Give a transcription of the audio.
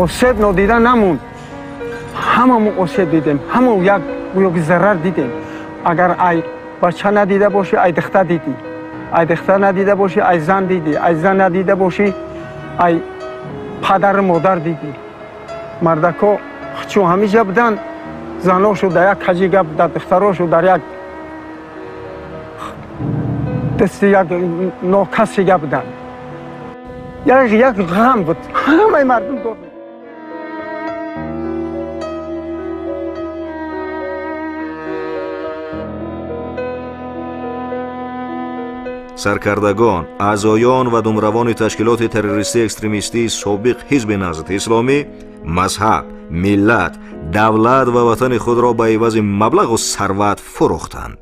Осеб нодида намонд. Ҳамамон осеб дидем, ҳамон як гӯё ки зарар дидем. Агар ай бача надида бошӣ, ай духтар дидӣ, ай духтар надида бошӣ, ай зан дидӣ, ай зан надида бошӣ, ай падару модар дидӣ. Мардако чун ҳамиҷа буданд, заношу дар як каҷи гап, дар духтарошу дар як дасти як нокаси гап буданд. Як ғам буд, ҳамаи мардум дод. Саркардагон, аъзоён ва думравони ташкилоти террористии экстремистии собиқ Ҳизби Наҳзати Исломӣ мазҳаб, миллат, давлат ва ватани худро ба ивази маблағу сарват фурӯхтанд.